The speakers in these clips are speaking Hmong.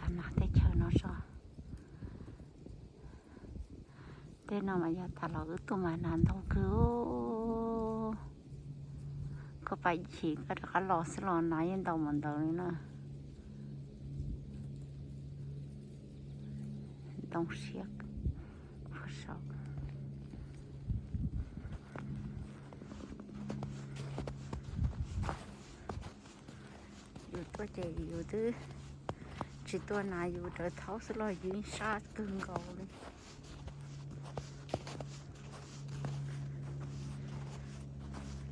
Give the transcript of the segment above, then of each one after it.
Nas teb chaws no tso. Tej no mas yog tas los wb tuaj mas nas ntau kawg. Koj pais chim koj rov qab los xwb los nas yeej ntau mus ntawd li na. Ntoo siab. Yus tuaj ces yus twb tsis tuaj nas yus raws thaub xwb los yus sab kawg nkaus li.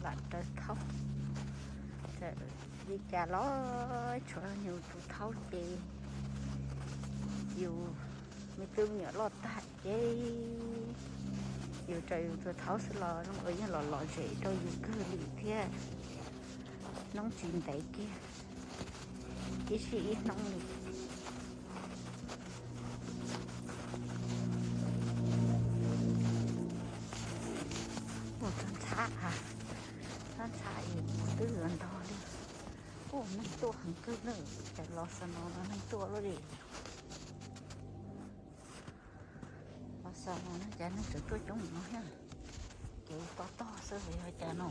Lam raws thaub. Li cas los tshuav yus tus thaub ces yus me tub me nyuam loj tag ces yus raws yus tus thaub xwb los zoo nkaus yeej los lom zem rau yus kawg li thiab. Hnub tsis ntev kiag, ib sij ib hnub li. Ua tsob ntxhab, tsob ntxhab es twb yuav ntog li. Ua neeg tuaj heev kawg na, cas los xaus no no neeg tuaj luaj li. Los xaus no no cas neeg tseem tuaj coob no thiab. Ces to tog xwb li cas no.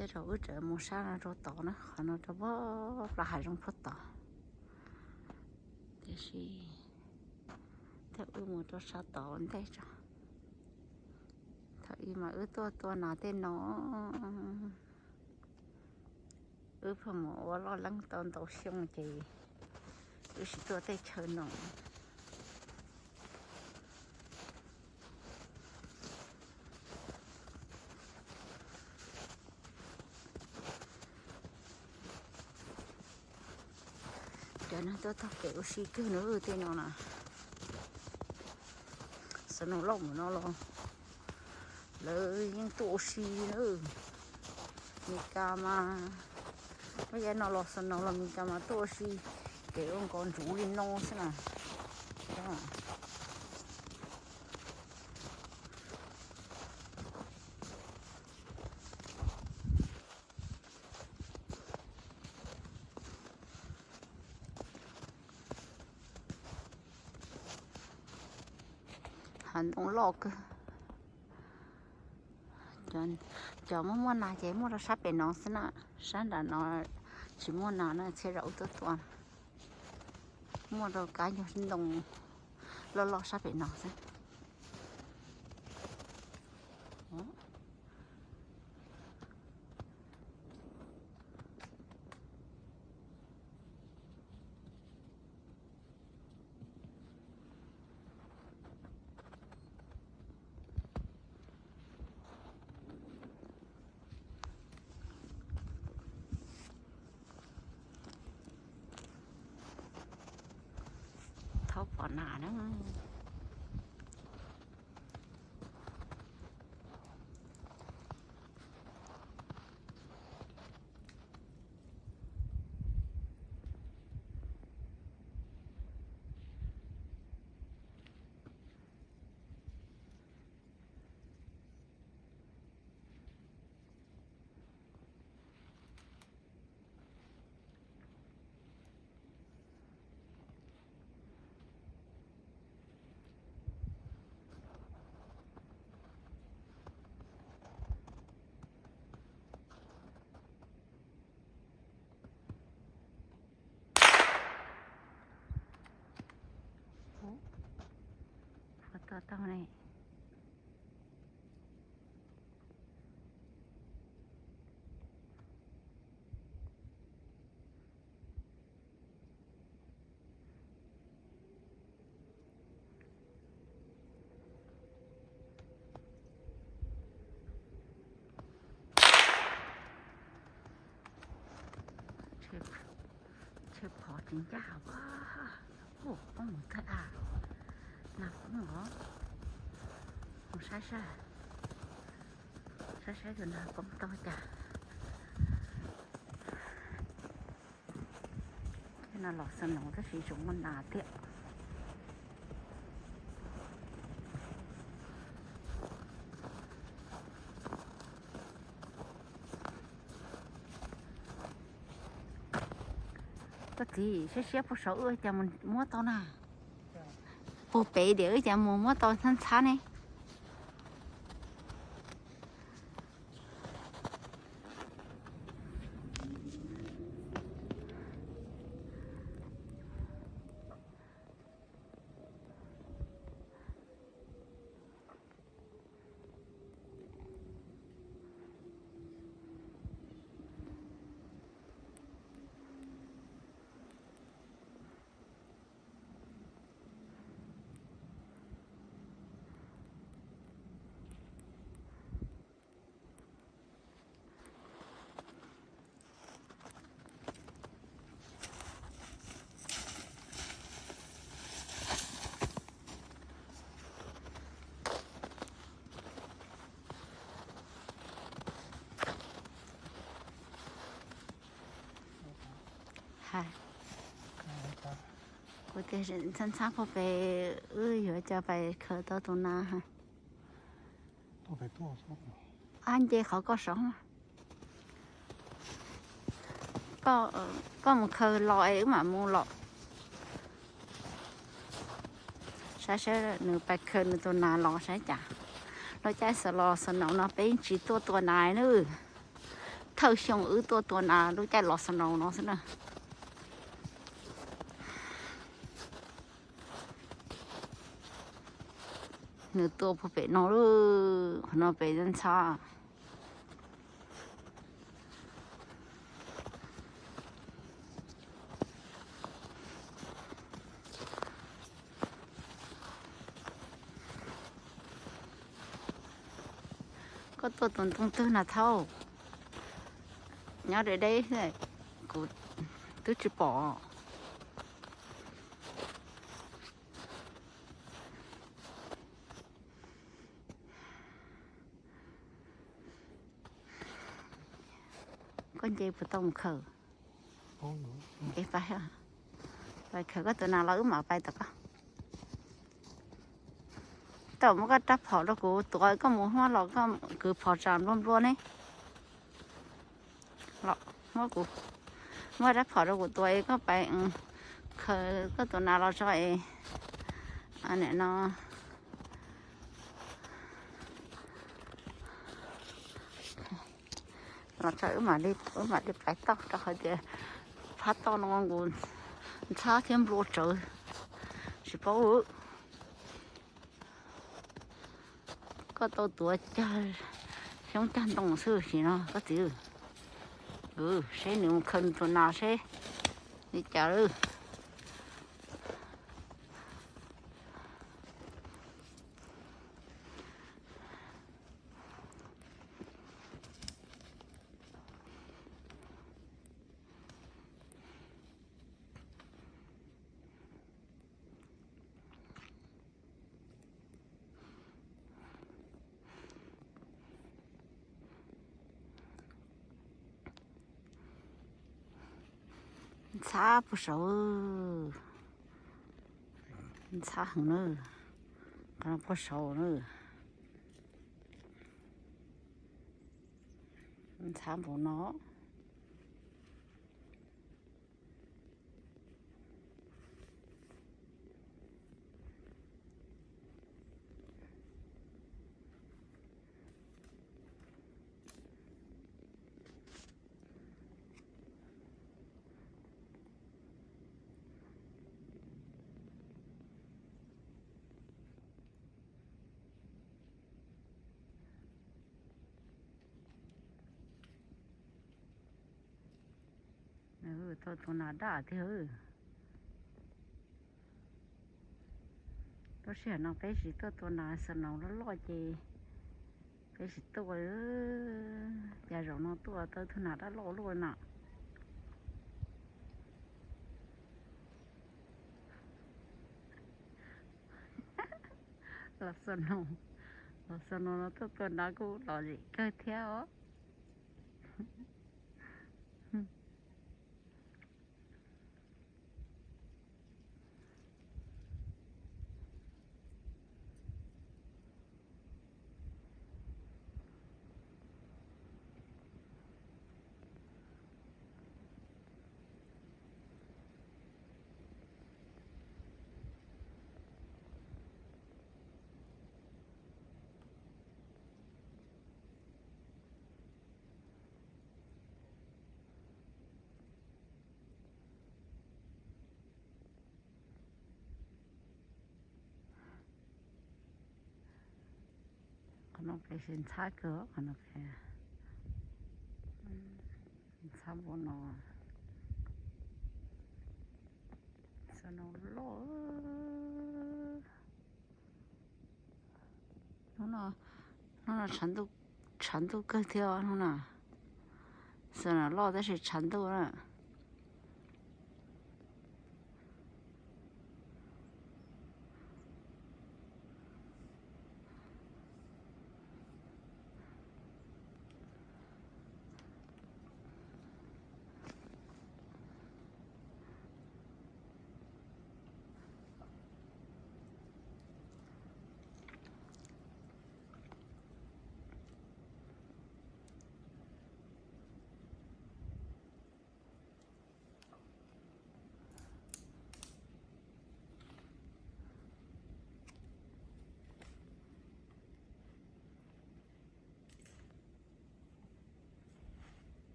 Tej zaum wb tseem mus sab no rau tod na, qhov no rau puag plaws hav zoov puag tod. Tiam sis tej wb mus rau sab tod ua ntej tso. Thaum ub mas wb tuaj tua nas tej no, wb pheej mus ua loj leeb tau ntau xyoo ces wb tsis tuaj tej chaw no. Cov neeg tuaj taug kev ua si kawg na tej no na. Snow loj mus no los lawv yeej tuaj ua si na. Meskas mas, lub caij no los snow los Meskas mas tuaj ua si kev ua nkos ntsuv li no xwb na. Hav ntoo loj kawg. Cov muaj muaj nas ces muaj rau sab pem no xwb na, sab nram no tsis muaj nas na, txhia zaum tuaj tua. Muaj rau kab nyuag ntoo loj loj sab pem no xwb. Thaub pom nas na. Ua tau tau ne. Tsheb phom tsis ncaj ua, poob mus tag a, nas poob os. Mus saib saib, saib saib tus nas poob tau cas. No los snow tab sis tseem muaj nas thiab. Koj txiv, siab siab puag saud wb cas mus muab tau na. Puag pem tias wb cas mus muab tau ntxhab ntxhab ne. Kuv tias ntxhab ntxhab puag pem, wb yuav coj pais khaws tau tus nas. Ab, nce qhov koj saud. Koj mus khaws los es wb mam mus los. Saib saib nws pais khaws nws tus nas los saib cas. Lub caij snow los snow no peb tsis tuaj tua nas nawb. Thawj xyoo wb tuaj tua nas lub caij los snow no xwb na. Nws tuaj puag pem no lawm, qhov no pem ntxhab. Koj tuaj tus ntoo twg na thaub? Nyob deb deb, kuv twb tsis pom. Koj nce puas tau mus khaws? Pais khaws koj tus nas los wb mam pais tom koj. Tau muab koj rab phom rau kuv tuav, koj mus hmo los koj kwv phom tsam nplua nplua ne. Los muab kuv, muab rab phom rau kuv tuav es koj pais khaws koj tus nas los tso es nim no los tso wb mam li pais toj rau qhov tias phab toj no nkaus ntxhab thiab nplua tsawv, tsis paub. Koj tau tuav cag xyoob cag ntoo xwb sim no koj txiv. Seb nws mus khaws nws tus nas seb li cas lawm. Ntxhab puag saud, ntxhab heev na, qhov no puag saud na, ntxhab npaum no. Tau tus nas daj tiag. Lub sij hawm no peb tsis tuaj tua nas, snow loj loj ces peb tsis tuaj. Cas zaum no tuaj tau tus nas daj loj luaj na. Los snow, los snow no tuaj tua nas kuj lom zem kawg thiab os. No peb ntxhab kawg, qhov no peb ntxhab npaum no, loj. Hnub no tshav ntuj kawg thiab hnub no. Xav no loj tab sis tshav ntuj na.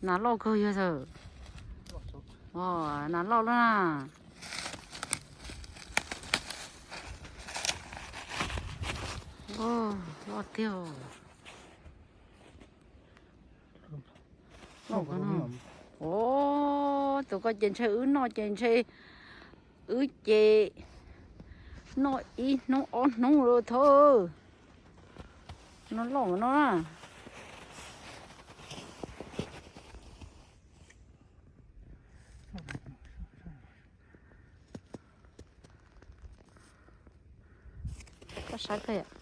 Nas loj kawg yog tawm. Nas loj lawm na. Loj tiag. Tus ko ces ntshe wb noj ces ntshe wb ces noj ib hnub ob hnub lawm thov. No loj no na. Koj saib koj yom.